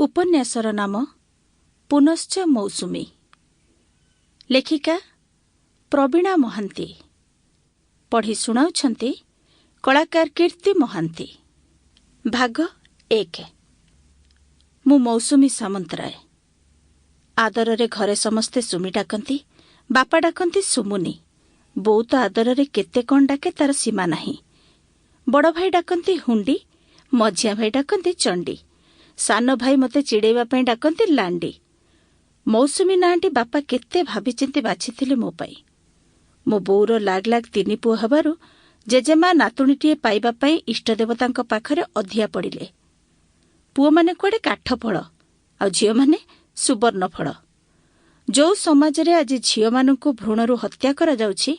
ଉପନ୍ୟାସର ନାମ ପୁନଶ୍ଚ ମୌସୁମୀ। ଲେଖିକା ପ୍ରବୀଣା ମହାନ୍ତି। ପଢ଼ି ଶୁଣାଉଛନ୍ତି କଳାକାର କୀର୍ତ୍ତି ମହାନ୍ତି। ଭାଗ 1। ମୁଁ ମୌସୁମୀ ସାମନ୍ତରାୟ। ଆଦରରେ ଘରେ ସମସ୍ତେ ସୁମି ଡାକନ୍ତି, ବାପା ଡାକନ୍ତି ସୁମୁନି, ବୋଉ ତ ଆଦରରେ କେତେ କ'ଣ ଡାକେ ତାର ସୀମା ନାହିଁ। ବଡ଼ ଭାଇ ଡାକନ୍ତି ହୁଣ୍ଡି, ମଝିଆ ଭାଇ ଡାକନ୍ତି ଚଣ୍ଡୀ, ସାନ ଭାଇ ମୋତେ ଚିଡ଼େଇବା ପାଇଁ ଡାକନ୍ତି ଲାଣ୍ଡି। ମୌସୁମୀ ନାଁଟି ବାପା କେତେ ଭାବିଚିନ୍ତି ବାଛିଥିଲେ ମୋ ପାଇଁ। ମୋ ବୋଉର ଲାଗ ଲାଗ ତିନି ପୁଅ ହେବାରୁ ଜେଜେମା ନାତୁଣୀଟିଏ ପାଇବା ପାଇଁ ଇଷ୍ଟଦେବତାଙ୍କ ପାଖରେ ଅଧିଆ ପଡ଼ିଲେ। ପୁଅମାନେ କୁଆଡ଼େ କାଠ ଫଳ ଆଉ ଝିଅମାନେ ସୁବର୍ଣ୍ଣ ଫଳ। ଯୋଉ ସମାଜରେ ଆଜି ଝିଅମାନଙ୍କୁ ଭ୍ରୂଣରୁ ହତ୍ୟା କରାଯାଉଛି,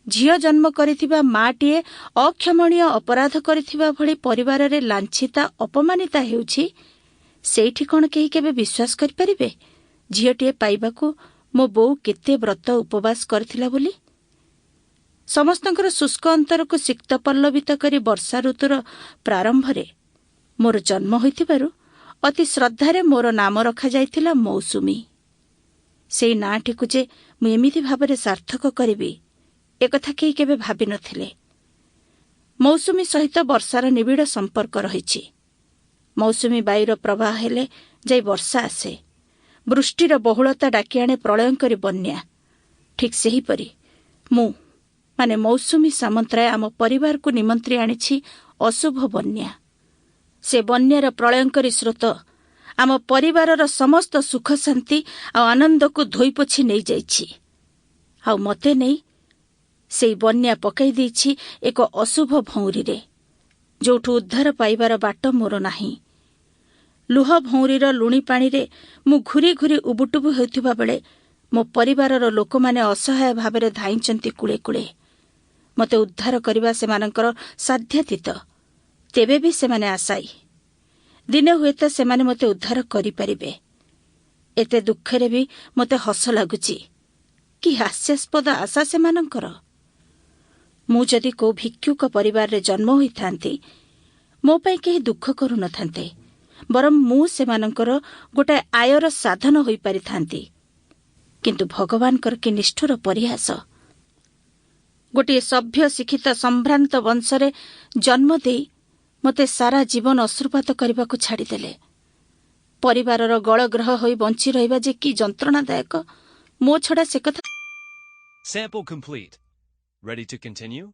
ଝିଅ ଜନ୍ମ କରିଥିବା ମାଟିଏ ଅକ୍ଷମଣୀୟ ଅପରାଧ କରିଥିବା ଭଳି ପରିବାରରେ ଲାଞ୍ଛିତା ଅପମାନିତା ହେଉଛି, ସେଇଠି କ'ଣ କେହି କେବେ ବିଶ୍ୱାସ କରିପାରିବେ ଝିଅଟିଏ ପାଇବାକୁ ମୋ ବୋଉ କେତେ ବ୍ରତ ଉପବାସ କରିଥିଲା ବୋଲି? ସମସ୍ତଙ୍କର ଶୁଷ୍କ ଅନ୍ତରକୁ ସିକ୍ତ ପଲ୍ଲବିତ କରି ବର୍ଷା ଋତୁର ପ୍ରାରମ୍ଭରେ ମୋର ଜନ୍ମ ହୋଇଥିବାରୁ ଅତି ଶ୍ରଦ୍ଧାରେ ମୋର ନାମ ରଖାଯାଇଥିଲା ମୌସୁମୀ। ସେଇ ନାଁଟିକୁ ଯେ ମୁଁ ଏମିତି ଭାବରେ ସାର୍ଥକ କରିବି, ଏକଥା କେହି କେବେ ଭାବିନଥିଲେ। ମୌସୁମୀ ସହିତ ବର୍ଷାର ନିବିଡ଼ ସମ୍ପର୍କ ରହିଛି। ମୌସୁମୀ ବାୟୁର ପ୍ରବାହ ହେଲେ ଯାଇ ବର୍ଷା ଆସେ। ବୃଷ୍ଟିର ବହୁଳତା ଡାକି ଆଣେ ପ୍ରଳୟଙ୍କରୀ ବନ୍ୟା। ଠିକ୍ ସେହିପରି ମୁଁ, ମାନେ ମୌସୁମୀ ସାମନ୍ତରାୟ, ଆମ ପରିବାରକୁ ନିମନ୍ତ୍ରୀ ଆଣିଛି ଅଶୁଭ ବନ୍ୟା। ସେ ବନ୍ୟାର ପ୍ରଳୟଙ୍କରୀ ସ୍ରୋତ ଆମ ପରିବାରର ସମସ୍ତ ସୁଖ, ଶାନ୍ତି ଆଉ ଆନନ୍ଦକୁ ଧୋଇପୋଛି ନେଇଯାଇଛି, ଆଉ ମୋତେ ନେଇ ସେଇ ବନ୍ୟା ପକାଇ ଦେଇଛି ଏକ ଅଶୁଭ ଭଉଁରୀରେ, ଯୋଉଠୁ ଉଦ୍ଧାର ପାଇବାର ବାଟ ମୋର ନାହିଁ। ଲୁହ ଭଉଁରୀର ଲୁଣି ପାଣିରେ ମୁଁ ଘୁରି ଘୁରି ଉବୁଟୁବୁ ହେଉଥିବା ବେଳେ ମୋ ପରିବାରର ଲୋକମାନେ ଅସହାୟ ଭାବରେ ଧାଇଁଛନ୍ତି କୂଳେ କୂଳେ। ମୋତେ ଉଦ୍ଧାର କରିବା ସେମାନଙ୍କର ସାଧ୍ୟାତୀତ। ତେବେ ବି ସେମାନେ ଆଶାୟୀ, ଦିନେ ହୁଏତ ସେମାନେ ମୋତେ ଉଦ୍ଧାର କରିପାରିବେ। ଏତେ ଦୁଃଖରେ ବି ମୋତେ ହସ ଲାଗୁଛି। କି ହାସ୍ୟାସ୍ପଦ ଆଶା ସେମାନଙ୍କର! ମୁଁ ଯଦି କୋଉ ଭିକ୍ଷୁକ ପରିବାରରେ ଜନ୍ମ ହୋଇଥାନ୍ତି, ମୋ ପାଇଁ କେହି ଦୁଃଖ କରୁନଥାନ୍ତେ, ବରଂ ମୁଁ ସେମାନଙ୍କର ଗୋଟାଏ ଆୟର ସାଧନ ହୋଇପାରିଥାନ୍ତି। କିନ୍ତୁ ଭଗବାନଙ୍କର କି ନିଷ୍ଠୁର ପରିହାସ! ଗୋଟିଏ ସଭ୍ୟ, ଶିକ୍ଷିତ, ସମ୍ଭ୍ରାନ୍ତ ବଂଶରେ ଜନ୍ମ ଦେଇ ମୋତେ ସାରା ଜୀବନ ଅଶ୍ରୁପାତ କରିବାକୁ ଛାଡ଼ିଦେଲେ। ପରିବାରର ଗଳଗ୍ରହ ହୋଇ ବଞ୍ଚି ରହିବା ଯେ କି ଯନ୍ତ୍ରଣାଦାୟକ, ମୋ ଛଡ଼ା ସେ କଥା Sample complete. Ready to continue?